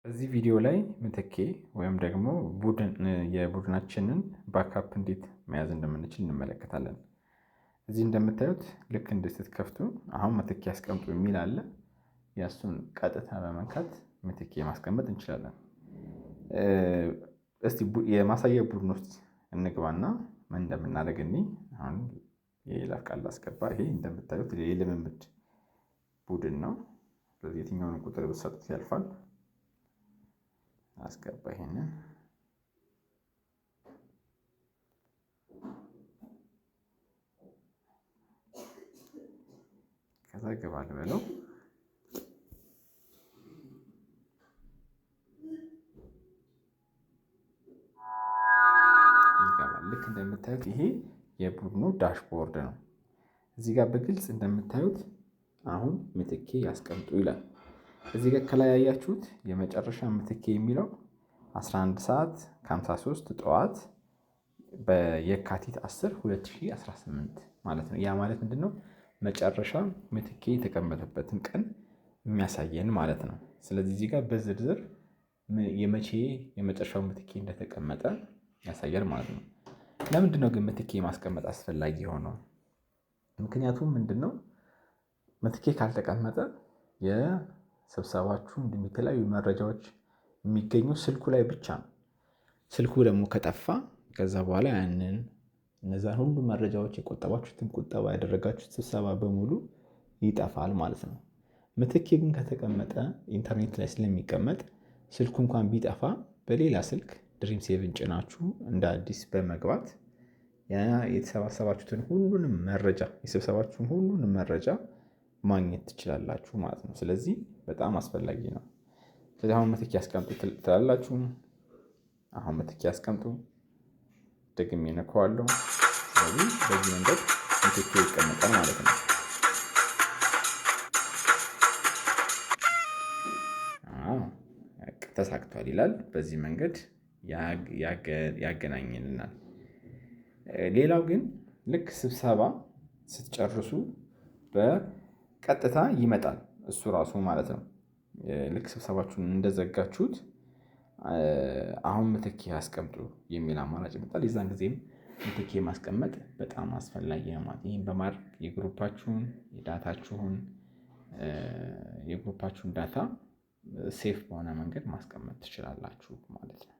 እዚህ ቪዲዮ ላይ ምትኬ ወይም ደግሞ ቡድን የቡድናችንን backup እንዴት መያዝ እንደምንችል እንመለከታለን። እዚህ እንደምታዩት ልክ እንደ ስትከፍቱ አሁን ምትኬ ያስቀምጡ የሚል አለ። ያሱን ቀጥታ በመንካት ምትኬ ማስቀመጥ እንችላለን። እስቲ የማሳያ ቡድን ውስጥ እንግባና ምን እንደምናደርግ እኔ አሁን የይለፍ ቃል ላስገባ። ይሄ እንደምታዩት የልምምድ ቡድን ነው። ስለዚህ የትኛውን ቁጥር ብትሰጡት ያልፋል። አስገባ ይሄንን ከዛ ግባ ልበለው። ይገባል። ልክ እንደምታዩት ይሄ የቡድኑ dashboard ነው። እዚህ ጋር በግልጽ እንደምታዩት አሁን ምትኬ ያስቀምጡ ይላል። እዚህ ጋር ከላይ ያያችሁት የመጨረሻ ምትኬ የሚለው 11 ሰዓት ከ53 ጠዋት በየካቲት 10 2018 ማለት ነው። ያ ማለት ምንድነው? መጨረሻ ምትኬ የተቀመጠበትን ቀን የሚያሳየን ማለት ነው። ስለዚህ እዚህ ጋር በዝርዝር የመቼ የመጨረሻው ምትኬ እንደተቀመጠ ያሳያል ማለት ነው። ለምንድነው ግን ምትኬ ማስቀመጥ አስፈላጊ የሆነው? ምክንያቱም ምንድነው? ምትኬ ካልተቀመጠ የስብሰባችሁ እንዲሁም የተለያዩ መረጃዎች የሚገኙ ስልኩ ላይ ብቻ ነው። ስልኩ ደግሞ ከጠፋ ከዛ በኋላ ያንን እነዛን ሁሉ መረጃዎች የቆጠባችሁትን ቁጠባ ያደረጋችሁት ስብሰባ በሙሉ ይጠፋል ማለት ነው። ምትኬ ግን ከተቀመጠ ኢንተርኔት ላይ ስለሚቀመጥ ስልኩ እንኳን ቢጠፋ በሌላ ስልክ ድሪም ሴቭን ጭናችሁ እንደ አዲስ በመግባት ያ የተሰባሰባችሁትን ሁሉንም መረጃ የስብሰባችሁን ሁሉንም መረጃ ማግኘት ትችላላችሁ ማለት ነው። ስለዚህ በጣም አስፈላጊ ነው። ስለዚህ አሁን ምትኬ ያስቀምጡ ትላላችሁ። አሁን ምትኬ ያስቀምጡ ደግሜ እነካዋለሁ። ስለዚህ በዚህ መንገድ ምትኬ ይቀመጣል ማለት ነው። አዎ ተሳክቷል ይላል። በዚህ መንገድ ያገናኝልናል። ሌላው ግን ልክ ስብሰባ ስትጨርሱ በቀጥታ ይመጣል እሱ ራሱ ማለት ነው። ልክ ስብሰባችሁን እንደዘጋችሁት አሁን ምትኬ ያስቀምጡ የሚል አማራጭ ይመጣል። የዛን ጊዜም ምትኬ ማስቀመጥ በጣም አስፈላጊ ነው ማለት ነው። ይሄን በማድረግ የግሩፓችሁን የዳታችሁን የግሩፓችሁን data safe በሆነ መንገድ ማስቀመጥ ትችላላችሁ ማለት ነው።